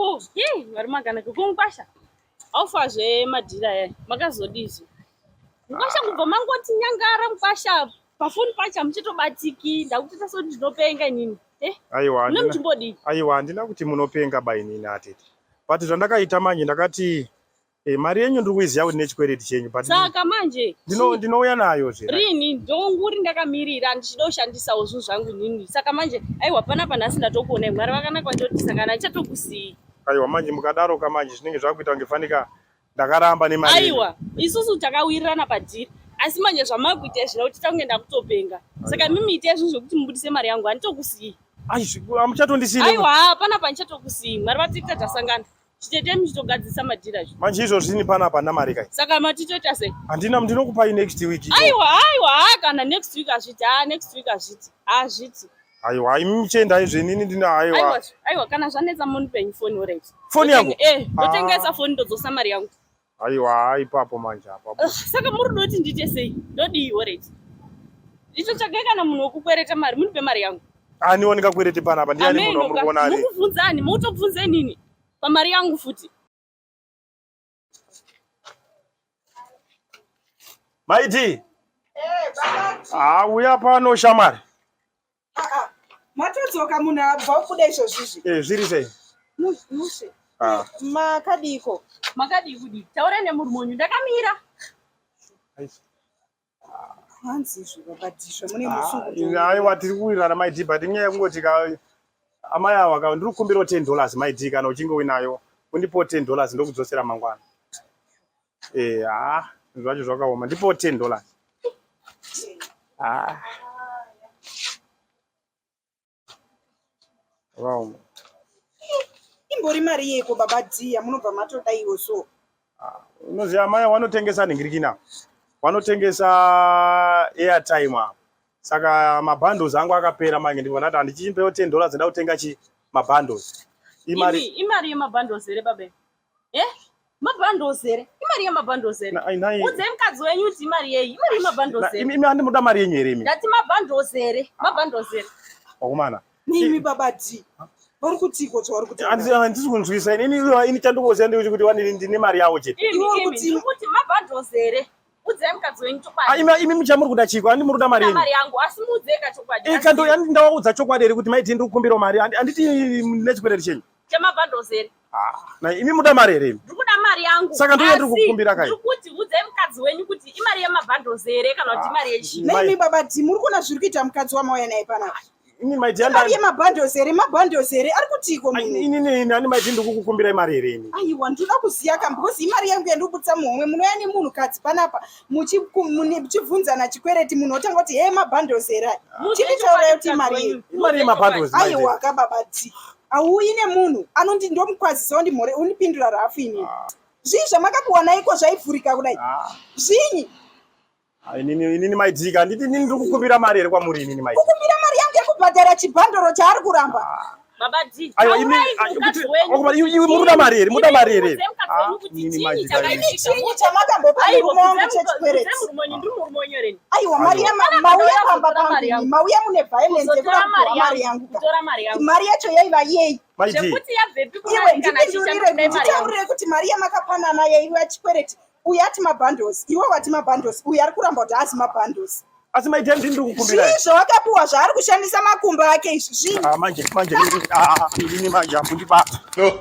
Ko, yei, vari makanaka. Ko mukwasha? Aufa zvemadhira aya. Makazodizve. Mukwasha kubva mangoti nyangara mukwasha pafoni pacho hamuchatobatiki. Ndakutoita sekuti ndinopenga inini. Eh? Aiwa, Mune handina muchimbodii? aiwa handina kuti munopenga ba inini atete. But zvandakaita manje ndakati eh, mari yenyu ndiri kuiziva kuti nechikwereti chenyu but Saka manje ndino ndinouya nayo zve. rini ndonguri ndakamirira ndichida kushandisawo zvinhu zvangu inini. Saka manje aiwa panapa nhasi ndatokuonai. Mwari vakanaka vandoti saka handichatokusii. Aiwa manje mukadaro ka manje zvinenge zvakuita kunge fanika ndakaramba nemari. yenyu. Aiwa isusu takawirirana padhiri asi manje zvamakuita izvi kuti tange ndakutopenga. Saka mimi itai zvinhu zvekuti mubudise mari yangu handitokusii. Ai hamuchatondisii. Aiwa panapa handichatokusii. Mwari vatiita tasangana. Chitete muchitogadzirisa madhiri acho. Manje izvozvi ini panapa handina mari kai. Saka matitoita sei? Handina ndinokupai next week. Aiwa aiwa haa kana next week hazviti haa next week hazviti hazviti. Aiwa imi muchiendai zvenini ndina aiwa. Aiwa aiwa kana zvanetsa munipenyu foni alright. Foni yangu? Eh, ndotengesa foni ndodzosa mari yangu. Aiwa ipapo manje apapo. Ugh, Saka muri kuda kuti ndiite sei? Ndodii alright. Ndichotsvagai kana munhu wekukwereta mari munipe mari yangu. Ani wandingakwerete panapa ndiani munhu wamuri kuona ari? Mukubvunza ani? Mutobvunza inini pamari yangu futi. Maiti. Ah, uya pano shamwari. Ah, ah. Matodzoka munhu abva kubuda izvozvizvi. Eh, zviri sei? Mushe. Ah. Makadiiko? Makadii kudii? Taurai nemurume wenyu ndakamira. Hanzi izvo babadhisva mune Ah, musungo. Aiwa tiri kuwirirana maiti but inyaya yekungoti ka amai awa ka ndiri kukumbirawo 10 dollars maiti kana uchinge uinayo undipowo 10 dollars ndokudzosera mangwana. Eh, ah, zvinhu zvacho zvakaoma. Ndipowo 10 dollars. Ah. Zvakaoma. Imbori mari yeiko baba D yamunobva matodaiwo so. Unoziva amai vanotengesa nhingirikina. Vanotengesa airtime apa. Saka mabundles angu akapera manje ndibva ndati handichimpewo 10 dollars nda kutenga chi mabundles. Imari Imi imari yemabundles here baba? Eh? Mabundles here? Imari yemabundles here? Na- ai, nai- Udzai mukadzi wenyu kuti imari yeyi? Imari yemabundles na- here? imi imi handimuda mari yenyu here imi? Ndati mabundles here? Mabundles here? Wakomana. Nimi baba D. Vari kutiiko zvavari kutaura? Handisi handisi kunzwisa ini ini ini chandingoziva ndechekuti wani ndine mari yavo chete. Imi Iwe uri imi kuti- ndiri kuti mabundles here? Udzai mukadzi wenyu Ah, chokwadi. imi imi muchamuri kuda chiko handi muri kuda mari yenyu. Mari yangu asi muudzei ka chokwadi. Eh, kando handi ndawaudza chokwadi here kuti maiti ndiri kukumbirawo mari Handi- handiti nechikwereti chenyu. Chemabundles here? Ah, na imi muda mari here imi? Ndiri kuda mari yangu. Saka ndiyo ndiri Asi kukumbira kai. Ndiri kuti udzai mukadzi wenyu kuti imari yemabundles here kana kuti imari yechii? Mai- Nemi baba D muri kuona zviri kuita mukadzi wamauya naye panapa. Ini maiti Imari handi yemabundles here? Mabundles here? Ari kutiiko munhu? ini ini handi maiti ndiri kukukumbirai mari here imi? Aiwa ndinoda kuziya ka because imari yangu yandikubudisa muhomwe munouya nemunhukadzi panapa muchibvunzana chikwereti munhu otanga kuti hee mabundles here aya. Muudzei Chinditaurai chokwadi kuti imari mukadzi yeyi. wenyu. Imari yemabundles maiti. Aiwa ka baba D. Hauuyi nemunhu anondi ndomukwazisa undimhore undipindura rafu inini. Zvii zvamakapiwa naiko zvaivhurika kudai? Ah. Zvinyi? Ah, Inini inini maiti ka handiti inini ndiri kukumbira mari here kwamuri inini maiti. Kukumbira mari yangu yekubhadhara chibhandoro chaari kuramba. Baba D. Aiwa imi taurai ai, mukadzi kuti wenyu. wakomana, iwe muri kuda mari here? Muda mari here? Muudzei mukadzi wenyu kuti Ah, inini chinyi maiti ka chakaitika. inini. Chinyi chamakambopa Aiwa, murume wangu udzai chechikwereti? udzai murume wenyu, ndiri murume wenyu here ini? Aiwa mari Aiwa. yama- mauya Kuzotora pamba mari pangu yangu. ini, mauya mune violence yekuda Kuzotora mari kupiwa mari yangu. yangu ka. Kutora mari yangu. Mari yacho yaiva yei? Maiti. Zvekuti yabvepi Iwe kumari kana ndipindurire, chichandidai mari yangu. nditaurire kuti mari yamakapanana yaiva chikwereti. Uyu ati mabundles, iwe wati mabundles, uyu ari kuramba kuti haasi mabundles. Asi maiti handiti ndiri kukumbirai. Zvii zvawakapiwa zvaari kushandisa makumbo ake izvi zvii? Ah, manje manje inini ah, inini manje hamundibata. No.